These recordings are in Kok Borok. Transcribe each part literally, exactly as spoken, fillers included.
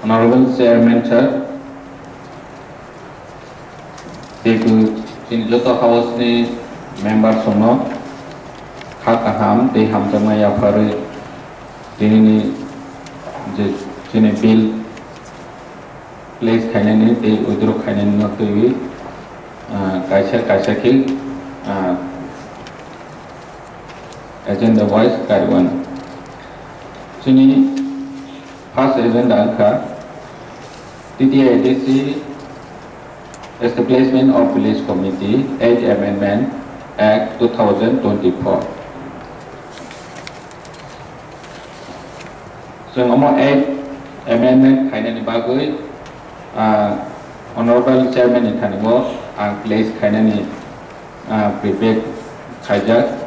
Honorable Chairman sir, teibo chini joto house ni members rokno kha kaham tei hamjakma yapharwi tinini je chini bill place khainani tei withdraw khainani no twiwi, ah, kaisa kaisa khe, ah, agenda wise kaiwan. Chini first agenda wngkha T T A D C Establishment of Village Committee, Eighth Amendment Act two thousand twenty-four. Chwng omo Eighth Amendment khainani bagwi, ah, Honorable Chairman ni thani o ang place khainani, ah, prepare khaijak.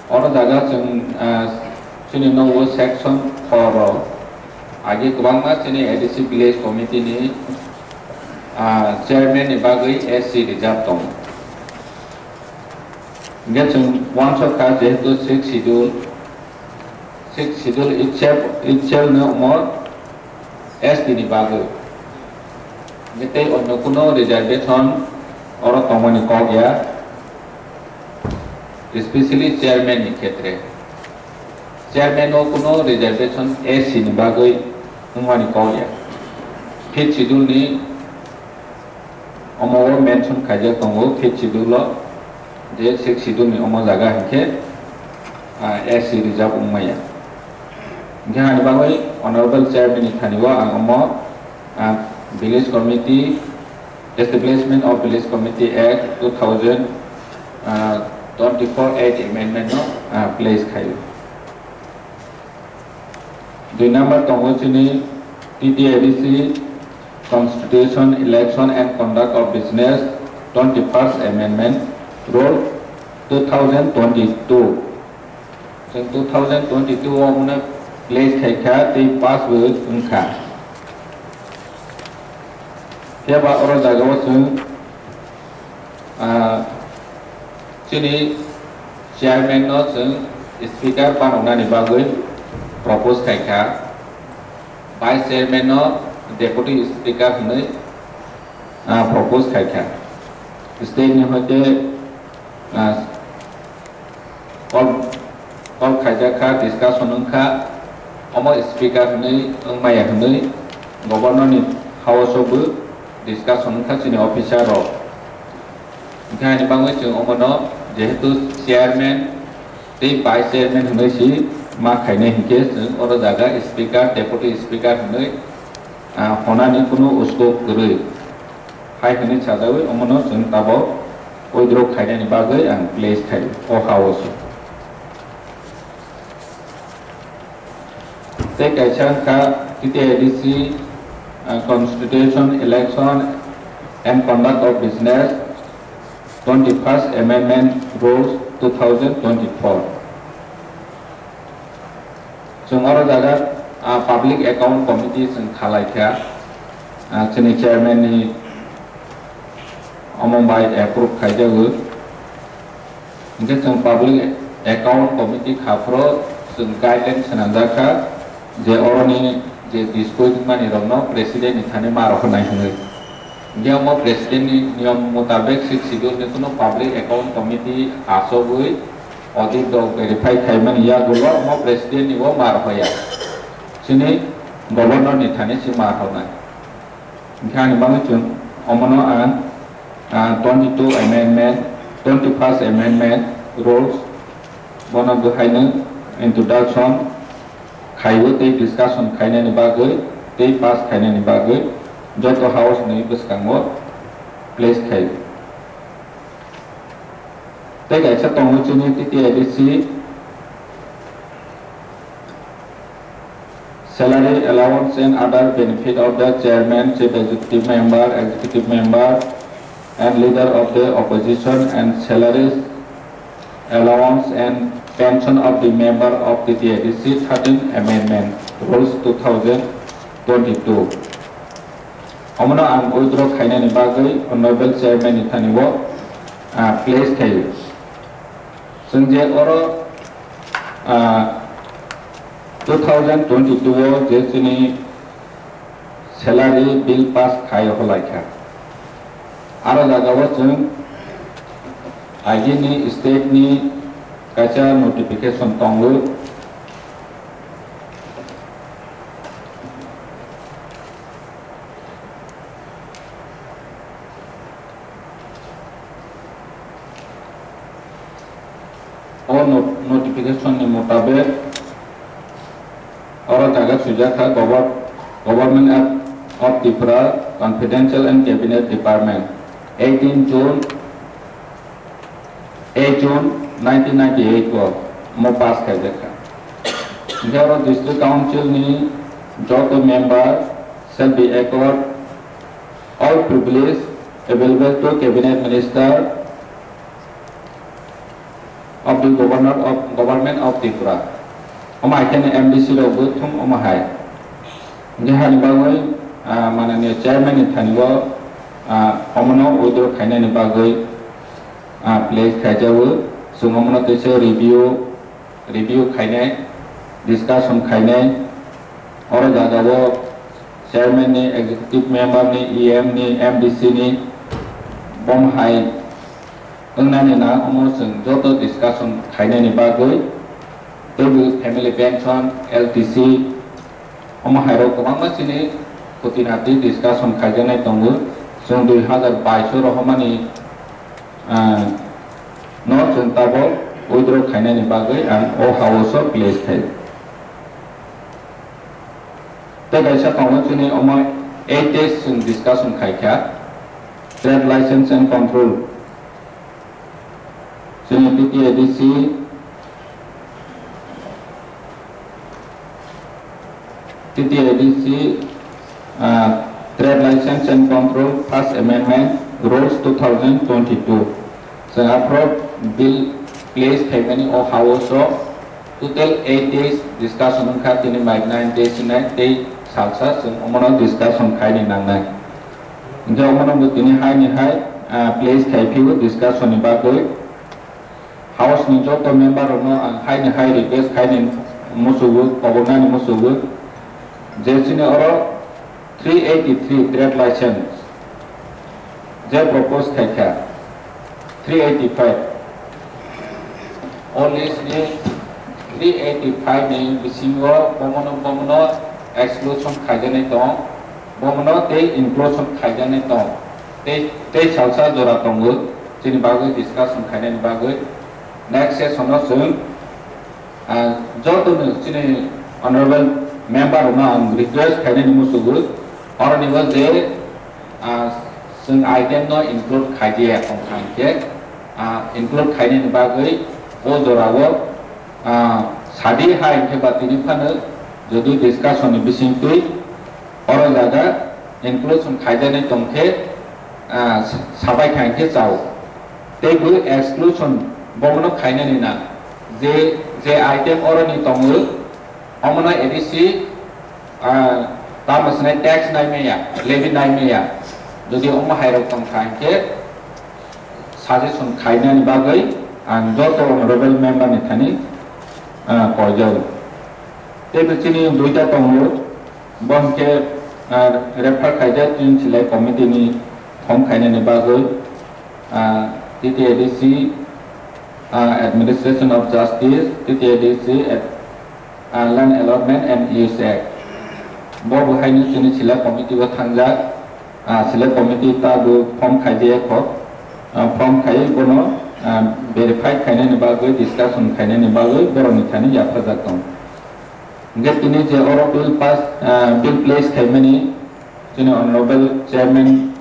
Oro jaga chwng, ah, chini nogo section four o agi kwbangma chini A D C Village Committee ni, ah, Chairman ni bagwi S C reserve tongo. Hingke chwng uansuk kha, jehetu Sixth Schedule, Sixth Schedule itself, itself no omo S T ni bagwi. Hingke tei onno kuno reservation oro tongmani kok ya, especially chairman ni khetre. Chairman o kuno reservation S C ni bagwi wngmani kok ya. Fifth Schedule ni omo o mention khaijak tongo, Fifth Schedule o, je Sixth Schedule ni omo jaga hinkhe, ah, S C reserve wngmaya. Hinkhe ani bagwi Honorable Chairman ni thani o ang omo, ah, Village Committee, Establishment of Village Committee Act two thousand twenty-four Eighth Amendment no, ah, place khaio. Dui number tongo chini T T A D C Constitution, Election and Conduct of Business, twenty-first Amendment Rule two thousand twenty-two. Chwng two thousand twenty-two o mwnwi place khai kha tei pass bo wng kha. Phiya ba oro jaga o chwng Ah, chini chairman no chwng speaker panoknani bagwi propose khai kha, vice chairman no deputy speaker hwnwi, ah, propose khai kha. State ni hoite, ah, Call, call khaijak kha, discussion wng kha, omo speaker hwnwi wng maya hwnwi governor ni house o bo discussion wng kha chini officer rok. Hwnkhe ani bagwi chwng omono jehetu chairman tei vice chairman hwnwi si ma khainai hinkhe chwng oro jaga speaker, deputy speaker hwnwi, ah, honani kunu scope kwrwi. Hai hwnwi sajawi omono chwng tabok withdraw khainani bagwi ang place khai o house o. Tei kaisa wngkha T T A D C, uh, Constitution, Election and Conduct of Business, twenty-first Amendment Rules two thousand twenty-four. Chwng oro jaga, ah, Public Account Committee chwng khalai kha, ah, chini chairman ni omo bai approve khaijago. Hinkhe chwng Public Account Committee kha phuru chwng guideline swnamjak kha je oroni je dispute wngmani rokno president ni thani ma rohornai hwnwi. Hinkhe omo president ni niyom mutabek Sixth Schedule ni kunu Public Account Committee achogwi audit rok verify khaimani yagulo omo president ni bo ma rohoya. Chini governor ni thani si ma rohornai. Hinkhe ani bagwi chwng omono ang, ah, twenty-two amendment, twenty-first amendment rules bono bwhaino introduction khaiwi tei discussion khainani bagwi tei pass khainani bagwi joto house ni bwskango place khaio. Tei kaisa tongo chini T T A D C, salary allowance and other benefit of the chairman, chief executive member, executive member, and leader of the opposition, and salaries, allowance and pension of the member of T T A D C, thirteenth Amendment Rules two thousand twenty-two. Omono ang withdraw khainani bagwi Honorable Chairman ni thani o, ah, place khaio. Chwng je oro, ah, two thousand twenty-two o je chini salary bill pass khai holaikha. Aro jagao chwng agini state ni kaisa notification tongo. O not-, notification ni mutabek oro jaga swijak kha Government of Tripura Confidential and Cabinet Department, eighteen June, eight June nineteen ninety-eight o mo pass khaijak kha. Hingke oro District Council ni joto member shall be accorded all privilege available to Cabinet Minister of the Governor of Government of Tripura. Omo hai khe M D C rok bo thung omo hai. Hingke hani bagwi, ah, mananiya chairman ni thani o, ah, omono withdraw khainani bagwi, ah, place khaijago. Chwng omono teisa review review khainai, discussion khainai, oro jagao chairman ni, executive member ni, E M ni, M D C ni, bom hai wngnani na omo chwng joto discussion khainani bagwi, teibo family pension, L T C, omo hairok kwbangma chini khuti nati discussion khaijaknai tongo. Chwng dui hazar baish o rohormani, ah, no chwng tabok withdraw khainani bagwi ang o house o place khai. Tei kaisa tongo chini omo eight days chwng discussion khaikha, trade license and control. Chini T T A D C, T T A D C, ah, Trade License and Control First Amendment Rules two thousand twenty-two. Chwng aphuru bill place khaimani o house o total eight days discussion wngkha, tini bai nine days hinai tei salsa chwng omono discussion khaini nangnai. Hingke omono bo tini hai ni hai, ah, place khai phio discussion ni bagwi. House ni joto member rokno ang hai ni hai request khai ni musugo, kobornani musugo, je chini oro three eighty-three trade license je propose khai kha, three eighty-five, o list ni three eighty-five ni bisingo bomono, bomono exclusion khaijaknai tong, bomono tei inclusion khaijaknai tong, tei, tei salsa jora tongo, chini bagwi discussion khainani bagwi. Next session o chwng, ah, joto no chini honorable member rokno ang request khainani musugo, oroni bo je, ah, chwng item no include khaidiya tong kha hingke, ah, include khainani bagwi o jora o, ah, sadi hai hingke ba tini phano jodi discussion ni bisingtwi oro jaga inclusion khaijaknai tongkhe, ah, sabai kha hingkhe chao. Tei bo exclusion bomono khainani na. Je, je item oroni tongo, omono A D C, ah, tamo swnai tax naimaya, levy naimaya. Jodi omo hairok tongkha hingkhe, suggestion khainani bagwi ang joto honorable member ni thani, ah, koijao. Tei bo chini duita tongo, bo hwnkhe, ah, refer khaijak chini select committee ni form khainani bagwi, ah, T T A D C, ah, Administration of Justice, T T A D C, ah, Land Allotment and Use Act. Bo bo haino chini select committee o thangjak, ah, select committee ta bo form khai de kho, ah, form khai bono, ah, verify khainani bagwi, discussion khainani bagwi borokni thani yaphajak tong. Hingkhe tini je oro bill pass, ah, bill place khaimani chini honorable chairman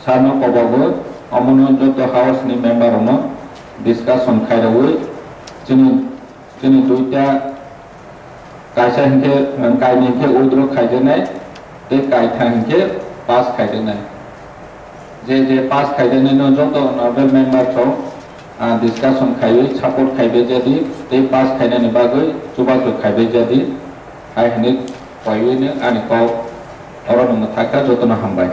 sir no kobogo, omono joto house ni member rokno discussion khairogwi chini Chini duita, kaisa hinkhe, kainwi hinkhe withdraw khaijaknai, tei kaitha hinkhe pass khaijaknai. Je, je pass khaijaknai no joto honorable member rok, ah, discussion khaiwi support khaibai jadi, tei pass khainani bagwi chubachu khaibai jadi, hai hinwi koiwi no ani kok oro no mwthakha, jotono hambai.